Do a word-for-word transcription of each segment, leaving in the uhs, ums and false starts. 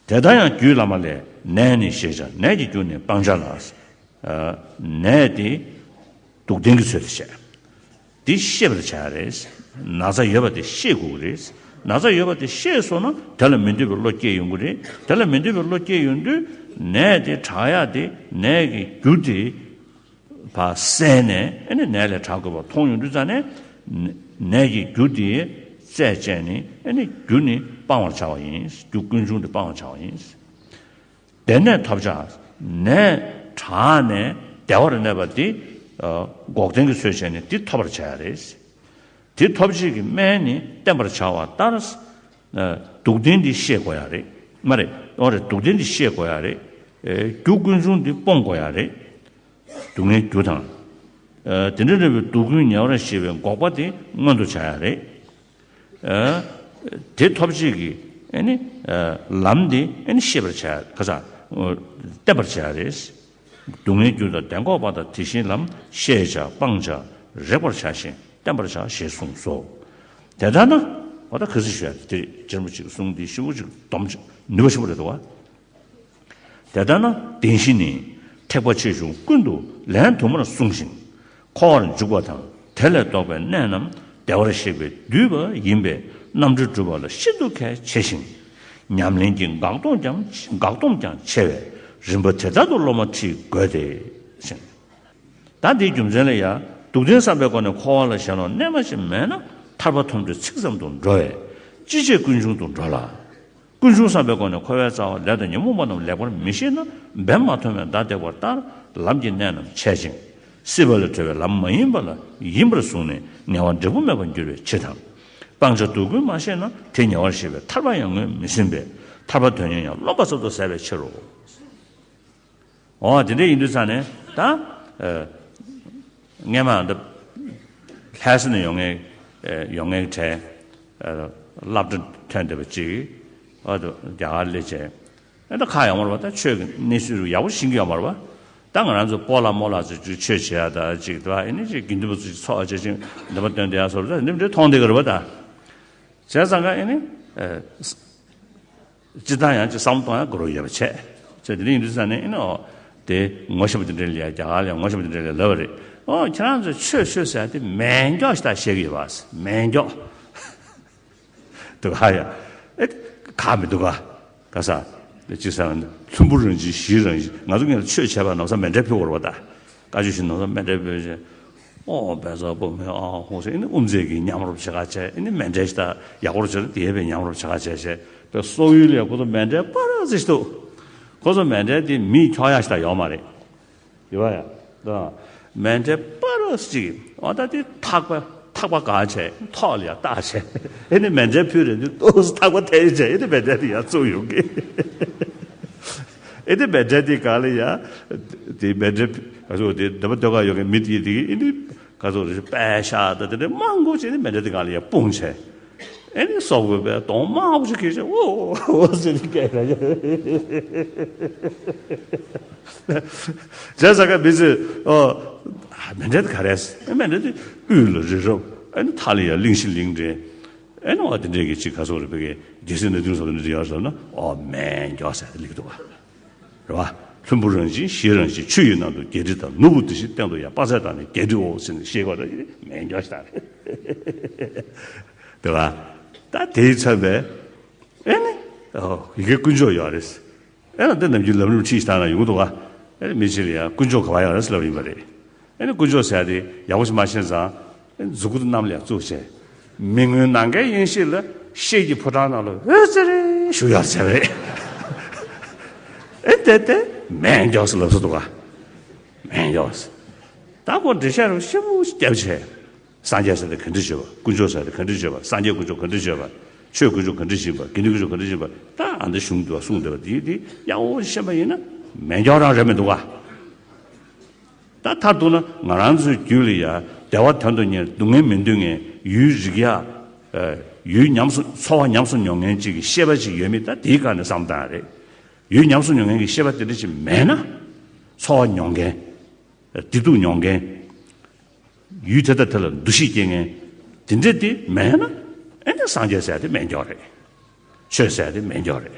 དེ་ལྟར་ཡང་རྒྱུད་བླ་མ་ལས། ནད་ནི་ཤེས་བྱ་ནད་ཀྱི་རྒྱུ་ནི་སྤང་བྱ་ལ། ནད་དེ་སྡུག་བདེན་གྱི་ཚུལ་དུ་བཤད། འདི་ཤེས་པར་བྱ་རེད། ན་ཚ་ཡོད་པ་དེ་ཤེས་དགོས་ཀྱི་རེད། ན་ཚ་ཡོད་པ་དེ་ཤེས་སོང་ན་དེ་ལ་མི་འདོད་པའི་བློ་སྐྱེ་ཡོང་གི་རེད། དེ་ལ་མི་འདོད་པའི་བློ་སྐྱེ་ཡོང་དུས་ནད་དེ་དྲག་ཡག་དེ་ནད་ཀྱི་རྒྱུ་དེ་ཕར་བསལ་ནས་ཨ་ནི་ནད་ལས་དྲག་དགོས་པ་མཐོང་ཡོང་དུས་ཙང་ནས་ནད་ཀྱི་རྒྱུ་དེ་རྩད་བཅད་ནས་ཨ་ནི་རྒྱུ་ནི་སྤང་བར་བྱ་བ་ཡིན། རྒྱུ་ཀུན་འབྱུང་དེ་སྤང་བར་བྱ་བ་ཡིན། བདེ་གནས་ཐོབ་བྱ། ནད་དྲག་ནས་བདེ་བར་གནས་པ་འདི་འགོག་བདེན་གྱི་ཚུལ་བྱས་ནས་འདི་ཐོབ་པར་བྱ་ཡ་རེད། དེ་ཐོབ་བྱེད་ཀྱི་སྨན་ནི་བསྟེན་པར་བྱ་བ་ལྟར། སྡུག་བདེན་འདི་ཤེས་དགོས་ཡ་རེད། མ་རེད། འོ་རེད། སྡུག་བདེན་འདི་ཤེས་དགོས་ཡ་རེད། རྒྱུ་ཀུན་འབྱུང་འདི་སྤོང་དགོས་ཡ་རེད། སྡུག་བསྔལ་རྒྱུ་དང་། དེ་འདྲ་འདྲ་བའི་སྡུག་ཀུན་ཉེ་བར་ཞི་བའི་འགོག་པ་དེ་མངོན་དུ་བྱ་ཡ་རེད། དེ་ཐོབ་བྱེད་ཀྱི་ཨ་ནི་ལམ་དེ་ཨ་ནི་ཤེས་པར་བྱ། ཁ་ས་བསྟེན་པར་བྱ་རེད། སྡུག་བསྔལ་རྒྱུ་དང་བདེ་འགོག་པ་དང་དེ་བཞིན་ལམ། ཤེས་བྱ་སྤང་བྱ་རེག་པར་བྱ་ཞིང་བསྟེན་པར་བྱ་ཞེས་གསུངས་སོ། དེ་ལྟར་ན་འོ་ད་ག་ཚོད་ཞུ་ཡ་དེ་རྗེ་རིན་པོ་ཆེའི་གསུང་འདི་ཞིབ་པོ་ཅིག་སྡོམ་ཅིག་ནུས་པ་ཆེན་པོ་རེད་འདུག་བ། དེ་ལྟར་ན་བདེན་བཞི་ནི། ཐེག་པ་ཆེ་ཆུང་ཀུན་ཏུ་ལན་དུ་མར་གསུངས་ཤིང་། འཁོར་བར་འཇུག་པ་དང་དེ་ལས་ལྡོག་པའི་གནས་རྣམས་བདེ་བར་གཤེགས་པས་བསྡུས་པ་ཡིན་པས་རྣམ་འགྲེལ་སྒྲུབ་པ་ལ་ཤིན་ཏུ་གལ་ཆེ་ཞིང་། ཉམས་ལེན་གྱི་འགག་སྡོམ་ཀྱང་འགག་སྡོམ་ཀྱང་ཆེ་བས་རིམ་པ་དེ་ལྟར་དུ་སློབ་མ་ཁྲིད་དགོས་ཏེ། ཟེར། ད་འདིའི་རྒྱུ་མཚན་ལ་ཡང་སྡུག་བདེན་བསམ་པའི་སྒོ་ནས་འཁོར་བ་ལ་ཞེན་ལོག་རྣལ་མ་ཞིག་མེད་ན་ཐར་པ་ཐོབ་འདོད་ཚིག་ཙམ་དུ་འགྲོ་བས་ཅི་བྱེད་ཀུན་འབྱུང་དུ་འགྲོ་ལ། ཀུན་འབྱུང་བསམ་པའི་སྒོ་ནས་འཁོར་བའི་རྩ་བ་ལས་དང་ཉོན་མོངས་པ་རྣམས་ལེགས་པར་མི་ཤེས་ན་འབེན་མ་ཐོན་པའི་མདའ་འདེགས་པ་ལྟར་ལམ་གྱི་གནད་རྣམས་འཆད་ཅིང་། སྲིད་པ་ལས་གྲོལ་བའི་ལམ་མ་ཡིན་པ་ལ་ཡིན་པར་བཟུང་ནས་ངལ་བ་འབྲས་བུ་མེད་པར་འགྱུར་བའི་ཕྱིར་དང་། སྤང་བྱ་སྡུག་ཀུན་མ་ཤེས་ན་དེ་ཉེ་བར་ཞི་བའི་ཐར་པ་ཡང་ངོས་མི་ཟིན་པས་ཐར་པ་དོན་གཉེར་ཡང་རློམ་པ་ཙམ་དུ་ཟད་པའི་ཕྱིར་རོ། འོ་དེ་འདྲ་ཡིན་དུས་ཙང་ནས་ད། ཨ། སྔས་མ་འདི་ལྷ་ས་ནས་ཡོང་མཁན། ཨ། ཡོང་མཁན་གྲས། ཨ། སློབ་གྲྭ་ཐོན་བསྡད་པ་གཅིག་ཨ་དུ་རྒྱ་གར་སླེབས་བྱས། ཨ་ད་ཁ་ཡོང་བ་རེད་པ། ད་ཆོས་ཀྱི་གནས་ཚུལ་རུ་ཡག་པོ་ཤེས་ཀྱི་ཡོད་མ་རེད་པ། ད་ང་རང་ཚོ་སྤོ་ལགས་རྨོ་ལགས་ཚོ་ཅིག་ཆོས་བྱེད་ཡ་ད་ཅིག་ད་ཨེ་ནི་ཅིག་དགེ་འདུན་པ་ཚོ་ཅིག་ཚོགས་བྱེད་ཅིག་འདི་པ་སྟོན་བསྡད་ཡ་སོགས་ད་འདི་འདྲ་མཐོང་བསྡད་ཀྱི་རེད་པ་ད། བྱས་ཙང་ཀ་ཨེ་ནི། ཨ། སྤྱིར་བཏང་ཡང་ཅིག་བསམ་བློ་གཏོང་ཡ་དགོས་རོགས་ཡོད་པ་བྱས། ཅེས་དེ་འདྲ་ཡིན་དུས་ཙང་ནས་ཨེ་ནོ། དེ་ངོ་ཤེས་པ་དེ་འདྲ་ལ་ཡ་རྒྱ་གར་ལ་ཡ་ངོ་ཤེས་པ་དེ་འདྲ་ལ་ལབ་པ་རེད། ཨོ་ཁྱེད་རང་ཚོས་ཆོས་ཆོས་ཟེར་ཡ་དེ་མེད་མགྱོགས་ཤིག་ད་བཤད་ཀྱི་ཡོད་པ། མེད་མགྱོགས། འདུག་ག་ཡ། ཨེ། ག་མི་འདུག་ག་ག་ས། ཅི་ཟེར་ན་ལྷུན་པོ་རང་བཞིན་གཞི་རང་བཞིན། ང་ཚོ་ངས་ཆོས་བྱས་པ་ནམ་ས་མཎྜལ་ཕུལ་བར་བ་ད། བཀའ་ཆོས་བཞིན་ནམ་ས་མཎྜལ་ཕུལ་བྱས། ཨོ་བས་ས་པོ་མེ་ཨ་ཧོ་ཟེར་ཨེ་ནི་དབུ་མཛད་ཀྱིས་མཉམ་རུབ་བྱེད་ག་བྱས། ཨེ་ནི་མཎྜལ་ཞིག་ད་ཡག་པོ་བྱས་ཏེ་ཡས་པའི་མཉམ་རུབ་བྱེད་ག་བྱས་བྱས། པའི་སོག་ཡུལ་ལས་ཁོ་ཚོ་མཎྜལ་པ་ར་ཟིག་འདུག་ཁོ་ཚོ་མཎྜལ་དེ་མིས་འཁྱོག་ཡ་ཞིག་ད་ཡོད་མ་རེད། ཡོད་པ་ཡ། ད་མཎྜལ་པ་ར་ཟིག་ཨ་ད་དེ་ཐག་པ་ཐག་པ་ག་བྱས་ཐོག་ལ་ཡ་བཏགས་བྱས། ཨེ་ནི་མཎྜལ་ཕུལ་རེད་འདུག་ཏོག་ཙམ་ཐག་པ་འཐེན་བྱས་ཨེ་ནི་མཎྜལ་དེ་ཡ་བཙུགས་ཡོང་གི་ཨེ་ནི་མཎྜལ་དེ་ག་ལ་ཡ། དེ་མཎྜལ་ག་ཚོད་དེ་འདི་པ་ལྟོས་ག་ཡོད་མཁན་མི་དེ་དེ་གི་ཨེ་ནི། ག་ཚོད་རེད། པད་ཤག་དང་དེ་འདྲ་མང་པོ་བྱས་ནས་མཎྜལ་དེ་གང་ལ་ཡ་སྤུངས་བྱས། ཨེ་ནི་སོག་པོའི་པད་དོང་མང་པོ་ཞིག་གིས་བྱས་ཨོ་ཨོ་ཟེར་ནས་སྐད་ར་རྒྱག་བྱས་ཙང་ཀ་མི་ཚོས་ཨོ་མཎྜལ་དེ་ག་རེ་ཟེར། མཎྜལ་དེ་དབུས་ལ་རི་རབ། ཨེ་ནི་མཐའ་ལ་ཡ་གླིང་བཞི་གླིང་བརྒྱད། ཨེ་ནི་ཨོ་དེ་འདྲས་ཀྱི་ཅིག་ག་ཚོད་རེད། བོད་ཀྱི་རྒྱལ་སྲིད་སྣ་བདུན་ཟེར་བ་འདི་འདྲ་ཡོད་ཟེར་ན་ཨོ་མེ་མགྱོགས་ཟེར་དེ་ལེགས་འདུག་བ། རེད་བ། ལྷུན་པོ་རང་བཞིན་གཞི་རང་བཞིན་ཆུ་ཡི་ནང་དུ་བརྒྱད་ཁྲི་དང་། ནོར་བུ་དེ་བཞིན་སྟེང་དུ་ཡང་། དཔག་ཚད་དང་ནི་བརྒྱད་ཁྲི་འོ་ཟེར་ནས་ཤེས་དགོས་རེད། མེད་མགྱོགས་ཤིག་ད་རེད། དེ་བ། ད་དེའི་མཚོན་པས། ཨེ་ནི། ཨོ་ཡི་གེ་དཀོན་མཆོག་ཡོད་རེད། ཨེ་ན་འདི་ནམ་རྒྱུན་ལམ་རིམ་ཁྲིད་ཞིག་བཏང་ན་ཡོང་གི་འདུག་ག་ཨེ་ནི་མི་གཅིག་ལ་ཡང་དཀོན་མཆོག་ག་བ་ཡོད་རེད་ཟེར་ལབ་ཡིན་པ་རེད། ཨེ་ནི་དཀོན་མཆོག་ཟེར་ཡ་དེ་ཡག་པོ་ཞིག་མ་ཤེས་ཙང་། མཛུ་གུ་དེ་གནམ་ལ་ཡར་བཙུགས་བྱས། མི་མངོན་ནམ་མཁའི་དབྱིངས་ཤིག་ལ་ཤེལ་གྱི་ཕོ་བྲང་ནང་ལ་འོད་ཟེར་ཞུ་ཡར་བྱས་པ་རེད། ཨེ་དེ་དེ་མེད་མགྱོགས་སུ་ལབ་ས་འདུག་ག་མེད་མགྱོགས་སུ། ད་ཁོ་འགྲེལ་བཤད་རུ་ཞིབ་པོ་ཞིག་བརྒྱབ་བྱས། སངས་རྒྱས་ཟེར་དེ་ག་འདྲ་བྱེད་པ། དཀོན་མཆོག་ཟེར་དེ་ག་འདྲ་བྱེད་པ། སངས་རྒྱས་དཀོན་མཆོག་ག་འདྲ་བྱེད་པ། ཆོས་དཀོན་མཆོག་ག་འདྲ་བྱེད་པ། དགེ་འདུན་དཀོན་མཆོག་ག་འདྲ་བྱེད་པ། ད་ཨ་འདི་གཞུང་དུ་གསུངས་བསྡད་པ་དེ་དེ་ཡག་པོ་ཤེས་པ་ཡིན་ན་མེད་མགྱོགས་རང་རེད་མི་འདུག་ག་ད་མཐར་གཏུགས་ན་ང་རང་ཚོའི་རྒྱུད་ལ་ཡ་བདེ་བ་དོན་དུ་གཉེར། སྡུག་བསྔལ་མི་འདོད་མཁན། ཡུལ་རིག་ཡ། ཡུལ་ཉམས་སུ་ཚོར་བ་ཉམས་སུ་མྱོང་མཁན་ཅིག་གི་ཤེས་པ་ཅིག་ཡོད་མེད་ད་དེའི་སྒང་ནས་བསམ་བཏང་རེད། ཡུལ་ཉམས་སུ་མྱོང་མཁན་གྱི་ཤེས་པ་དེ་འདྲ་ཅིག་མེད་ན། ཚོར་བ་མྱོང་མཁན། བདེ་སྡུག་མྱོང་མཁན། ཡུལ་དེ་དང་དེ་ལ་འདུ་ཤེས་སྐྱེ་མཁན། དེ་འདྲ་དེ་མེད་ན་ཨེ་ནི་སངས་རྒྱས་ཟེར་དེ་མེད་མགྱོགས་རེད། ཆོས་ཟེར་དེ་མེད་མགྱོགས་རེད།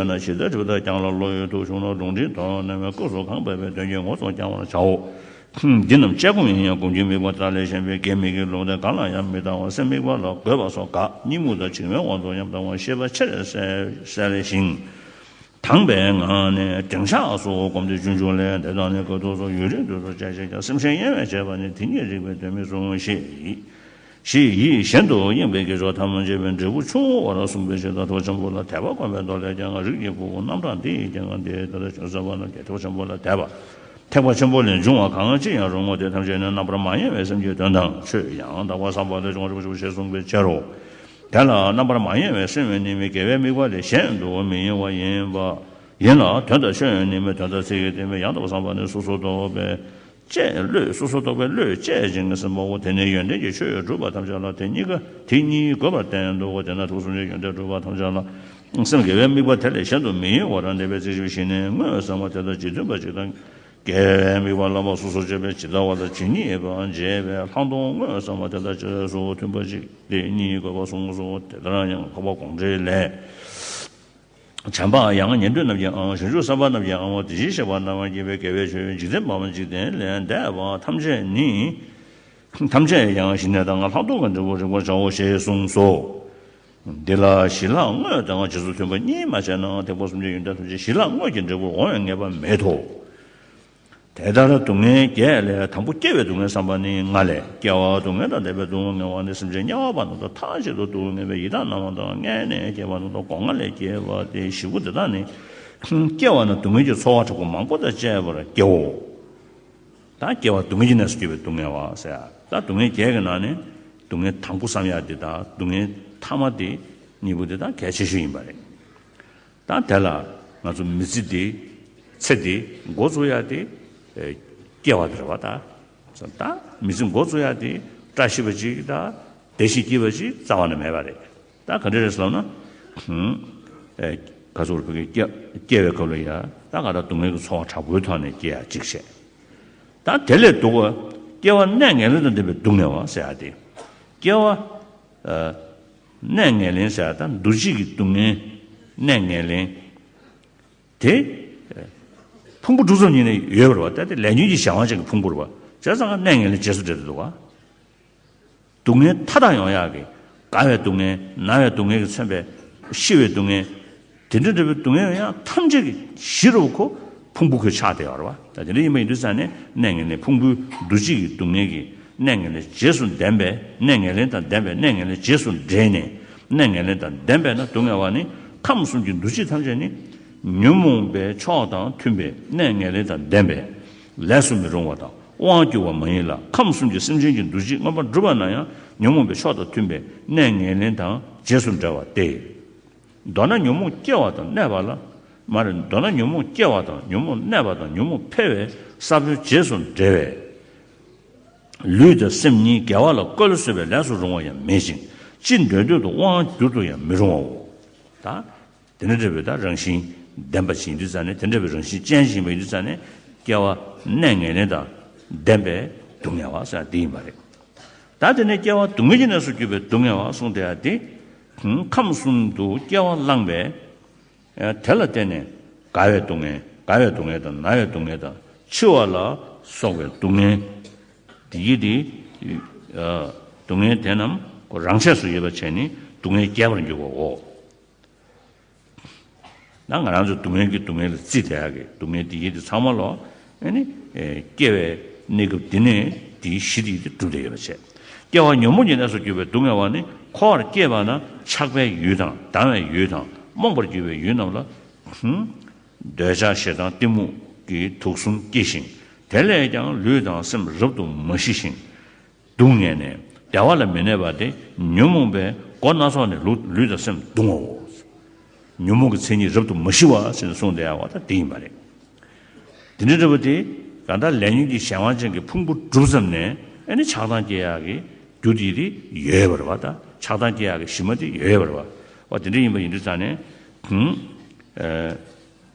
ཡོད་ན་ཇི་ལྟར་བྲིས་པ་ལྟར་བགྱང་ལ། བློ་ཡི་དུག་བྱུང་ན་ལུང་འདྲེན་ཐོབ། རྣམ་དབྱེ་སྐབས་སུ་གང་འབད་པའི་དོན་གྱི་ངོ་སོ་བགྱང་བར་བྱའོ། འདི་རྣམས་དཔྱད་སྒོམ་ཡིན་ཡང་སྒོམ་གྱི་དམིགས་པ་དག་ལས་གཞན་པའི་དགེ་མི་དགེ་ལུང་བསྟན་གང་ལ་ཡང་མི་ལྟ་བར་སེམས་དམིགས་པ་ལ་དགོད་པ་སོགས་དགག་གཉིད་མུག་དང་འཆིང་བའི་དབང་དུ་ཉམས་ལྟ་བར་ཤེས་པ་ཆེར་གསལ་ཞིང་། དྭངས་པའི་ངང་ནས་བདེ་འཇགས་སུ་སྒོམ་སྟེ་སྤྱོད་འཇུག་ལས་འདས་དང་ནི་དཀའ་ཐུབ་སོགས་ཡུན་རིང་དུས་སུ་བྱས་ཤིང་ཀྱང་སེམས་ཤིང་གཡེང་བས་བྱས་པ་ནི་དེ་ཉིད་རིག་པའི་གདོན་མི་གསུངས་ཞེས། ཞེས་ཡིད་གཞན་དུ་གཡེང་བའི་དགེ་སྦྱོར་ཐ་མལ་འབྱེད་པའི་འབྲས་བུ་ཆུང་བར་གསུངས་པའི་ཕྱིར་དང་ཐུགས་ཆེན་པོ་ལ་དད་པ་བསྒོམ་པའི་མདོ་ལས་ཀྱང་རིགས་ཀྱི་ཕུང་པོ་རྣམ་གྲངས་འདི་ཡི་རྐྱེན་ངན་འདི་ལྟར་བྱུང་ཟེར་བ་རྣམས་ཀྱི་ཐུགས་ཆེན་པོ་ལ་དད་པ། ཐེག་པ་ཆེན་པོ་ལས་འབྱུང་བ་གང་ཅི་ཡང་རུང་བ་དེ་ཐམས་ཅད་ནི་རྣམ་པར་མ་གཡེང་བའི་སེམས་ཀྱི་དོན་དང་ཆོས་ཡང་དག་པར་བསམ་པ་ལས་བྱུང་བར་ཞེས་གསུངས་པའི་ཕྱིར་རོ། དེ་ལ་རྣམ་པར་མ་གཡེང་བའི་སེམས་ནི་མི་དགེ་བའི་དམིགས་པ་ལས་གཞན་དུ་མི་གཡེང་བ་ཡིན་པ་ཡིན་ལ། དོན་དང་ཆོས་ནི་མི་དོན་དང་ཚིག་གི་དེ་མི་ཡང་དག་པར་བསམ་པ་ནི་སོ་སོར་རྟོག་པའི་བཅས་བློས་སོ་སོར་རྟོག་པའི་བློས་བཅས་བཞིན་གྱི་སེམས་པའོ། དེ་ནི་ཡོན་ཏན་གྱི་ཆོས་སྒྲུབ་པ་ཐམས་ཅད་ལ་དེ་གཉིས་ཀ་དེ་གཉིས་དགོས་པར་བསྟན་ཏོ། དེས་ན་ཐུགས་གསུམ་གྱི་ཡོན་ཏན་སྒྲུབ་པ་ཐམས་ཅད་ལ་སེམས་དགེ་བའི་དམིགས་པ་དེ་ལས་གཞན་དུ་མི་གཡེང་བར་གནས་པའི་ཚིག་ཞིབ་བཞི་ནི་དངོས་སམ་དེ་དང་ཇི་མཐུན་པ་ཅིག་དང་དགེ་བའི་དམིགས་པ་བསླབ་པ་སོ་སོར་བཅད་པའི་ཇི་ལྟ་བ་དང་ཇི་སྙེད་པ་འབྱེད་པའི་ལྷག་མཐོང་དངོས་སམ་དེ་དང་རྗེས་སུ་མཐུན་པ་ཅིག་དེ་གཉིས་དགོས་པར་གསུངས་སོ། དེ་ལྟར་ཡང་འཕགས་པ་དགོངས་འགྲེལ་ལས། བྱམས་པ་ཡང་ཉན་ཐོས་རྣམས་ཀྱི་ཨང་། བྱང་ཆུབ་སེམས་དཔའ་རྣམས་ཀྱི་ཨང་། དེ་བཞིན་གཤེགས་པ་རྣམས་ཀྱིས་པའི་དགེ་བའི་ཆོས་འཇིག་རྟེན་པའམ་འཇིག་རྟེན་ལས་འདས་པ་ཐམས་ཅད་ནི། ཐམས་ཅད་ཡང་ཞི་གནས་དང་ལྷག་མཐོང་གི་འབྲས་བུར་རིག་པར་བྱའོ་ཞེས་གསུངས་སོ། འདི་ལ་ཞི་ལྷག་དངོས་དང་རྗེས་སུ་མཐུན་པ་གཉིས་མ་བྱས་ན་ཐེག་པ་གསུམ་གྱི་ཡོན་ཏན་ཐམས་ཅད་ཞི་ལྷག་དངོས་ཀྱི་འབྲས་བུར་འོང་བའི་ངེས་པ་མེད་དོ། དེ་ལྟར་སྡུག་བསྔལ་བརྒྱད་ལས་དང་པོ་སྐྱེ་བའི་སྡུག་བསྔལ་བསམ་པ་ནི་ལྔ་ལས། སྐྱེ་བ་སྡུག་བསྔལ་དང་ལྡན་པའི་སྡུག་བསྔལ་བ་ནི་སེམས་ཅན་དམྱལ་བ་པ་རྣམས་དང་མཐའ་གཅིག་ཏུ་སྡུག་བསྔལ་བའི་ཡི་དྭགས་རྣམས་དང་མངལ་ནས་སྐྱེས་པ་རྣམས་དང་སྒོ་ང་ལས་སྐྱེས་པ་སྟེ་བཞི་པོ་འདི་དག་ནི། སྐྱེ་བ་ན་སྡུག་བསྔལ་གྱི་ཚོར་བ་དྲག་པོ་མང་པོ་དང་བཅས་པར་སྐྱེའོ། ད་སྐྱེ་བ་སྡུག་བསྔལ་གྱི་གནས་སུ་སྐྱེ་བའི་སྡུག་བསྔལ་བ་ཟེར། ད་སྡུག་བསྔལ་བརྒྱད་ཀྱི་ནང་ནས་སྡུག་བསྔལ་དང་པོ་བསམ་ཡག་འདི་དང་སྡུག་བསྔལ་ཐ་མ་འདི་གཉིས་པོ་འདི་ད་གལ་ཆེ་ཤོས་ཡིན་པ་རེད། ད་དེ་ལ་ང་ཚོ་མི་ཚེ་འདི་ཚེ་འདི་འགོ་བཙུགས་ཡག་འདི་སྐྱེ་བ་དེ་རེད་བ། ད་ད་མི་ཚེ་འགོ་བཙུགས་ཡག་འདི་བཀྲ་ཤིས་པ་ཅིག་དང་བདེ་ཞིང་སྐྱིད་པ་ཅིག་རྩ་བ་ནས་མེད་པ་རེད། ད་ག་འདྲ་རེད་ཟེར་ལབ་ན། ཧུམ། ཨེ། ག་ཚོད་རེད་བོད་སྐད་སྐྱེ་སྐྱེ་བའི་སྐབས་ལ་ཡ་ད་ག་ད་སྡུག་བསྔལ་གྱི་ཚོར་བ་དྲག་པོའི་ཐོག་ནས་སྐྱེ་ཡ་གཅིག་བྱས། ད་དེ་ལས་སྡུག་པ། སྐྱེ་བ་གནས་ངན་ལེན་དང་ལྡན་པའི་སྡུག་བསྔལ་བ་ཟེར་ཡ་དེ། སྐྱེ་བ། ཨ། གནས་ངན་ལེན་ཟེར་ཡ་ད་འདུ་བྱེད་ཀྱི་སྡུག་བསྔལ་གནས་ངན་ལེན། དེ། ཕུང་པོ་གྲུབ་ཙམ་ཉིད་ནས་ཡོད་པ་རེད་བ། ད་དེ་ལས་ཉོན་གྱི་གཞན་དབང་ཅན་གྱི་ཕུང་པོ་རེད་བ། བྱས་ཙང་ཀ་གནས་ངན་ལེན་རྗེས་སུ་འབྲེལ་དུ་འདུག་བ། སྡུག་བསྔལ་མཐའ་དག་ཡོང་ཡག་གི། རྒ་བའི་སྡུག་བསྔལ། ན་བའི་སྡུག་བསྔལ་གྱིས་མཚོན་པའི་ཤི་བའི་སྡུག་བསྔལ། དེ་འདྲ་འདྲ་བའི་སྡུག་བསྔལ་ཡོང་ཡག་ཐམས་ཅད་ཀྱི་གཞི་རུ་ཁོ་ཕུང་པོ་ཁོས་ཆགས་བསྡད་ཡོད་རེད་བ། ད་དེ་འདྲ་ཡིན་པ་ཡིན་དུས་ཙང་ནས་གནས་ངན་ལེན་ཕུང་པོའི་འདུ་བྱེད་ཀྱི་སྡུག་བསྔལ་གྱི་གནས་ངན་ལེན་རྗེས་སུ་ལྡན་པའི་གནས་ངན་ལེན་དང་ལྡན་པའི་གནས་ངན་ལེན་རྗེས་སུ་འབྲེལ་ནས་གནས་ངན་ལེན་དང་ལྡན་པས་ན་སྡུག་བསྔལ་བ་ནི་ཁམས་གསུམ་གྱི་འདུ་བྱེད་ཐམས་ཅད་ནི་ཉོན་མོངས་པའི་ཕྱོགས་དང་མཐུན་པའི་གནས་ངན་ལེན་དང་ལྡན་པས་ལས་སུ་མི་རུང་བ་དང་དབང་བསྒྱུར་བ་མ་ཡིན་ལ། ཁམས་གསུམ་གྱི་སེམས་ཅན་གྱི་འདུ་བྱེད་མངོན་པར་འགྲུབ་པ་ན་ཡང་ཉོན་མོངས་པའི་ཕྱོགས་དང་མཐུན་པའི་གནས་ངན་ལེན་དང་རྗེས་སུ་འབྲེལ་བ་སྟེ། མདོར་ན་ཉོན་མོངས་སྐྱེ་བ་དང་གནས་པ་ལ། མ་རེད། མདོར་ན་ཉོན་མོངས་སྐྱེ་བ་དང་ཉོན་མོངས་གནས་པ་དང་ཉོན་མོངས་འཕེལ་བའི་ས་བོན་རྗེས་སུ་འབྲེལ་བས། ལུས་དང་སེམས་གཉིས་དགེ་བ་ལ་བཀོལ་བཟོད་པའི་ལས་སུ་རུང་བ་ཡང་མེད་ཅིང་། ཅི་འདོད་འདོད་དུ་དབང་བསྒྱུར་དུ་ཡང་མི་རུང་བའོ། ད། དེ་འདྲ་འདྲ་བའི་ད་རང་བཞིན་ལྡན་པ་ཞིག་ཡིན་དུས་ཙང་ནས་དེ་འདྲ་བའི་རང་བཞིན་ཅན་ཞིག་ཡིན་པ་ཡིན་དུས་ཙང་ནས་སྐྱེ་བ་གནས་ངན་ལེན་དང་ལྡན་པའི་སྡུག་བསྔལ་བ་ཟེར་ཡ་འདི་ཡིན་པ་རེད། ད་དེ་ནས་སྐྱེ་བ་སྡུག་བསྔལ་གྱི་གནས་སུ་གྱུར་པའི་སྡུག་བསྔལ་བ་གསུངས་བསྡད་ཡ་འདི། ཁམས་གསུམ་དུ་སྐྱེ་བ་བླངས་པས། དེ་ལ་བརྟེན་ནས་རྒ་བའི་སྡུག་བསྔལ། རྒ་བའི་སྡུག་བསྔལ་དང་ན་བའི་སྡུག་བསྔལ་དང་འཆི་བ་ལ་སོགས་པའི་སྡུག་བསྔལ། དེ་ཡི་དེ། སྡུག་བསྔལ་དེ་རྣམས་རང་ཆས་སུ་ཡོད་པར་བྱས་ནས་སྡུག་བསྔལ་སྐྱེ་བར་འགྱུར་བའོ། ད་ང་རང་ཚོ་སྡུག་བསྔལ་གྱི་སྡུག་བསྔལ་ལ་བརྩིས་བསྡད་ཡག་གི་སྡུག་བསྔལ་དེ་ཡི་དེ་ཚང་མ་ལོ། ཨ་ནི། སྐྱེ་བའི་གནས་སྐབས་འདི་ནས་དེའི་གཞི་དེ་ཡི་དེ་གྲུབ་བསྡད་ཡོད་པ་བྱས། སྐྱེ་བ་ཉོན་མོངས་ཀྱི་གནས་སུ་གྱུར་པའི་སྡུག་བསྔལ་བ་ནི་འཁོར་བར་སྐྱེས་པ་ན་ཆགས་པའི་ཡུལ་དང་སྡང་བའི་ཡུལ་དང་རྨོངས་པར་གྱུར་པའི་ཡུལ་རྣམས་ལ། འདོད་ཆགས་ཞེ་སྡང་གཏི་མུག་གི་དུག་གསུམ་སྐྱེ་ཞིང་། དེ་ལས་ཀྱང་ལུས་དང་སེམས་རབ་ཏུ་མ་ཞི་ཞིང་། སྡུག་བསྔལ་ནས་བདེ་བ་ལ་མི་གནས་པ་སྟེ་ཉོན་མོངས་པའི་སྒོ་སྣ་ཚོགས་ནས་ལུས་ལུས་དང་སེམས་གདུང་བའོ། ཉོན་མོངས་ཀྱི་མཚན་ཉིད་རབ་ཏུ་མ་ཞི་བ་ཟེར་ནས་གསུངས་བསྡད་ཡ་བ་ད་དེ་ཡིན་པ་རེད། དེ་འདྲ་འདྲ་བ་དེ་གང་ལྟར་ལས་ཉོན་གྱི་གཞན་དབང་ཅན་གྱི་ཕུང་པོ་གྲུབ་ཙམ་ནས་ཨ་ནི་ཆགས་སྡང་སྐྱེ་ཡག་གི་རྒྱུ་དེ་དེ་ཡོད་པ་རེད་བ། ད་ཆགས་སྡང་སྐྱེ་ཡག་གི་གཞི་མ་དེ་ཡོད་པ་རེད་བ། བ་དེ་འདྲ་ཡིན་པ་ཡིན་དུས་ཙང་ནས་ཧུམ། ཨ།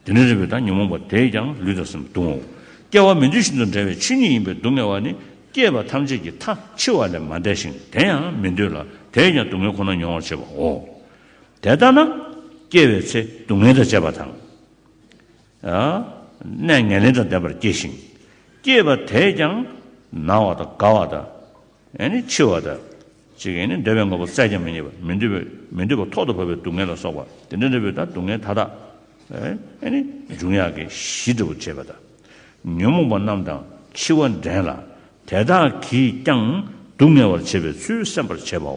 དེ་འདྲ་རེད་པས་ད་ཉོན་མོངས་པ་དེས་ཀྱང་ལུས་དང་སེམས་གདུང་ངོ་། སྐྱེ་བ་མི་འདོད་བཞིན་དུ་འབྲེལ་བའི་ཆོས་ཉིད་ཡིན་པའི་སྡུག་བསྔལ་བ་ནི་སྐྱེས་པ་ཐམས་ཅད་ཀྱི་མཐའ་འཆི་བ་ལས་མ་འདས་ཤིང་དེ་ཡང་མི་འདོད་ལ་དེས་ཀྱང་སྡུག་བསྔལ་ཁོ་ན་མྱོང་བར་བྱེད་པའོ། དེ་ལྟ་ན་སྐྱེ་བའི་ཚེ་སྡུག་བསྔལ་དང་བཅས་པ་དང་། གནས་ངན་ལེན་དང་ལྡན་པར་སྐྱེ་ཞིང་། སྐྱེས་པ་དེས་ཀྱང་ན་བ་དང་རྒ་བ་དང་། ཨ་ནི་འཆི་བ་དང་། གཅིག་ཨ་ནི་འདོད་པའི་དངོས་པོ་བཙལ་ཀྱང་མི་རྙེད་པ་མི་འདོད་པའི་མི་འདོད་པ་ཐོག་ཏུ་བབས་པའི་སྡུག་བསྔལ་ལ་སོགས་པ་དེ་འདྲ་འདྲ་བའི་ད་སྡུག་བསྔལ་མཐའ་དག་ཨ་ནི་འབྱུང་ཡག་གི་གཞི་འདྲ་བོ་བྱེད་པ་དང་། ཉོན་མོངས་པ་རྣམས་དང་འཆི་བ་འདྲེན་ལ་དེ་དག་གིས་ཀྱང་སྡུག་བསྔལ་བར་བྱེད་པའི་ཚུལ་སེམས་པར་བྱེད་པའོ།